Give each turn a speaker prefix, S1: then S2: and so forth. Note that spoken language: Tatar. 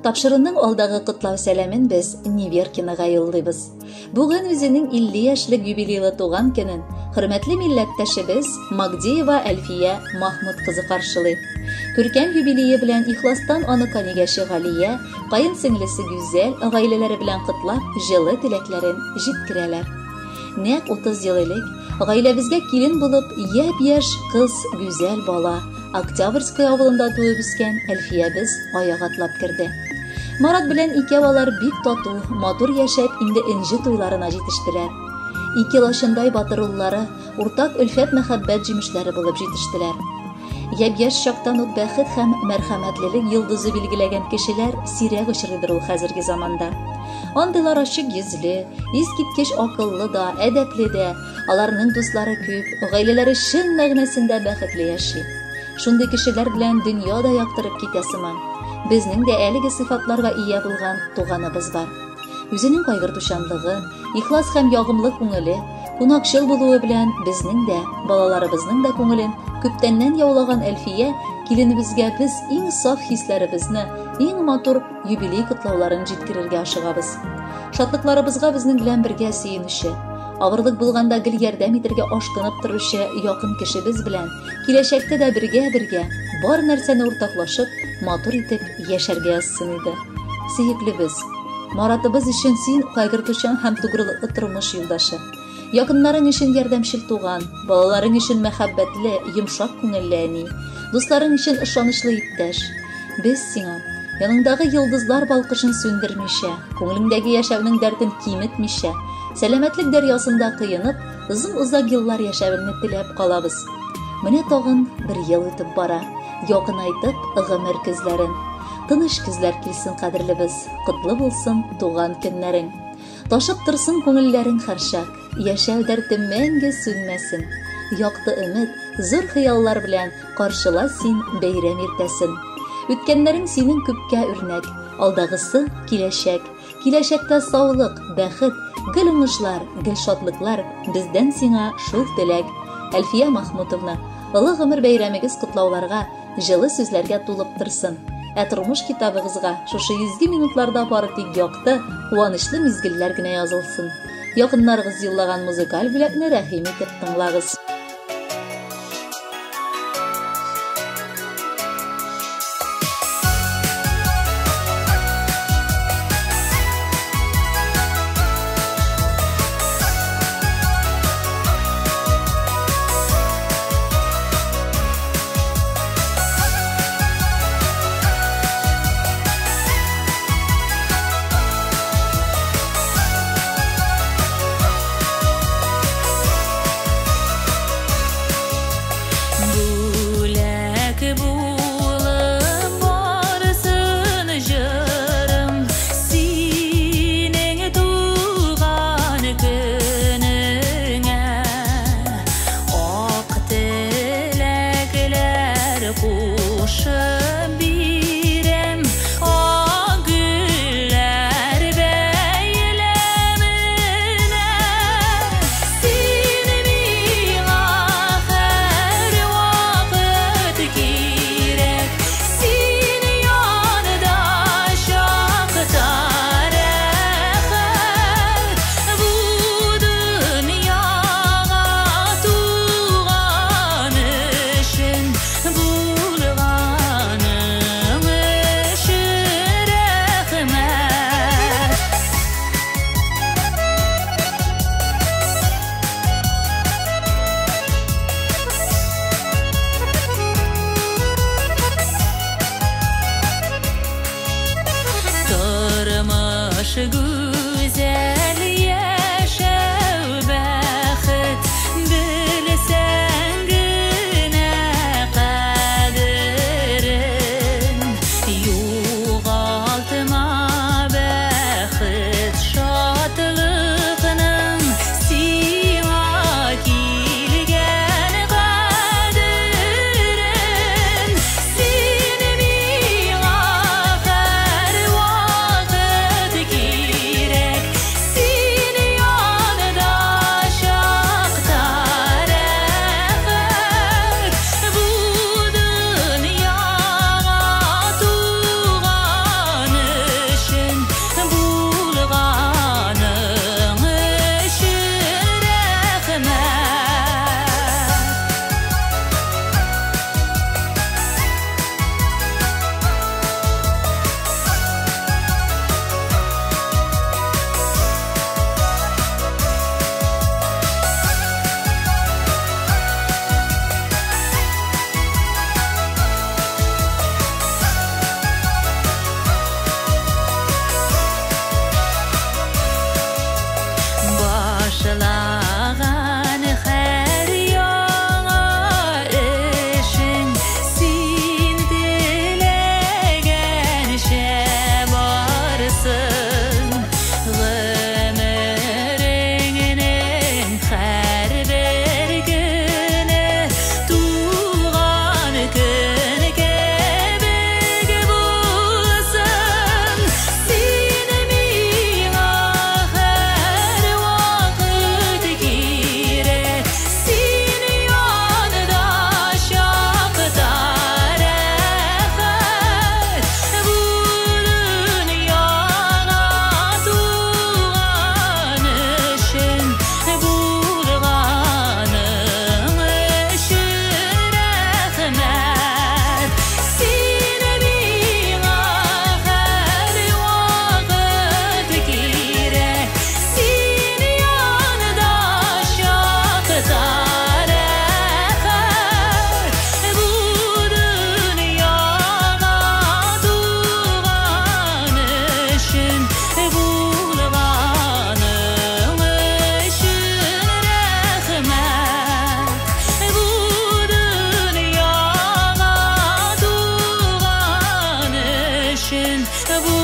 S1: Тапшыруның алдагы котлау сәламен без Неверкинага юллыйбыз. Бүген үзенең 50 яшьлек юбилейлы туган көнен хөрмәтле милләттәшебез Магдеева Әлфия Махмуд кызы каршылый. Күркәм юбилее белән ихластан аны канигәше Галия, каен сеңлесе Гүзәл гаиләләре белән котлап, җылы теләкләрен җиткерәләр. Нәкъ 30 ел элек гаиләбезгә килен булып япь-яшь кыз Гүзәл бала Октябрьское авылында туып үскән Әлфиябез аяк атлап керде. Марат белән икәү алар бик тату, матур яшәп, инде энҗе туйларына җитештеләр. Ике лачындай батыр уллары уртак өлфәт-мәхәббәт җимешләре булып җитештеләр. Япь-яшь чактан ук бәхет һәм мәрхәмәтлелек йолдызы билгеләгән кешеләр сирәк очрыйдыр ул хәзерге заманда. Андыйлар ачык йөзле, искиткеч акыллы да, әдәпле дә, аларның дуслары күп, гаиләләре чын мәгънәсендә бәхетле яши. Шундый кешеләр белән дөнья да яктырып китә сыман. Безнең дә әлеге сыйфатларга ия булган туганыбыз бар. Үзенең кайгыртучанлыгы, ихлас һәм ягымлы күңеле, кунакчыл булуы белән безнең дә, балаларыбызның да күңелен күптәннән яулаган Әлфия киленебезгә без иң саф хисләребезне, иң матур юбилей котлауларын җиткерергә ашыгабыз. Шатлыкларыбызга безнең белән бергә сөенүче, авырлык булганда гел ярдәм итәргә ашкынып торучы якын кешебез белән киләчәктә дә бергә-бергә, бар нәрсәне уртаклашып, матур итеп яшәргә язсын иде. Сөеклебез, Маратыбыз өчен син кайгыртучан һәм тугрылыклы тормыш юлдашы. Якыннарың өчен ярдәмчел туган, балаларың өчен мәхәббәтле, йомшак күңелле әни, дусларың өчен ышанычлы иптәш. Без сиңа, яныңдагы йолдызлар балкышын сүндермичә, күңелеңдәге яшәүнең дәртен киметмичә, сәламәтлек дәрьясында коенып, озын-озак еллар яшәвеңне теләп калабыз. Менә тагын бер ел үтеп бара, якынайтып гомер көзләрен. Тыныч көзләр килсен, кадерлебез, котлы булсын туган көннәрең. Ташып торсын күңелләрең һәрчак, яшәү дәрте мәңге сүнмәсен. Якты өмет, зур хыяллар белән каршыла син бәйрәм иртәсен. Үткәннәрең синең күпкә үрнәк, алдагысы киләчәк. Киләчәктә саулык, бәхет, гел уңышлар, гел шатлыклар, бездән сиңа шул теләк. Әлфия Махмутовна, олы гомер бәйрәмегез котлауларга, җылы сүзләргә тулып торсын. Ә тормыш китабыгызга шушы изге минутларда бары тик якты, куанычлы мизгелләр генә язылсын. Якыннарыгыз юллаган музыкаль бүләкне рәхим итеп тыңлагыз.
S2: Бүләк булып барсын җырым синең туган көнеңә. Ак теләкләр кушып бирәм, ак гөлләр бәйләменә. Син миңа һәрвакыт кирәк, син янда чакта рәхәт. Бу дөньяга туган өчен, булганың өчен рәхмәт. Тормыш гүзәл, яшәү бәхет, белсәң генә кадерен. Югалтма бәхет шатлыкның сиңа килгән кадерен. Син миңа һәрвакыт кирәк. Бу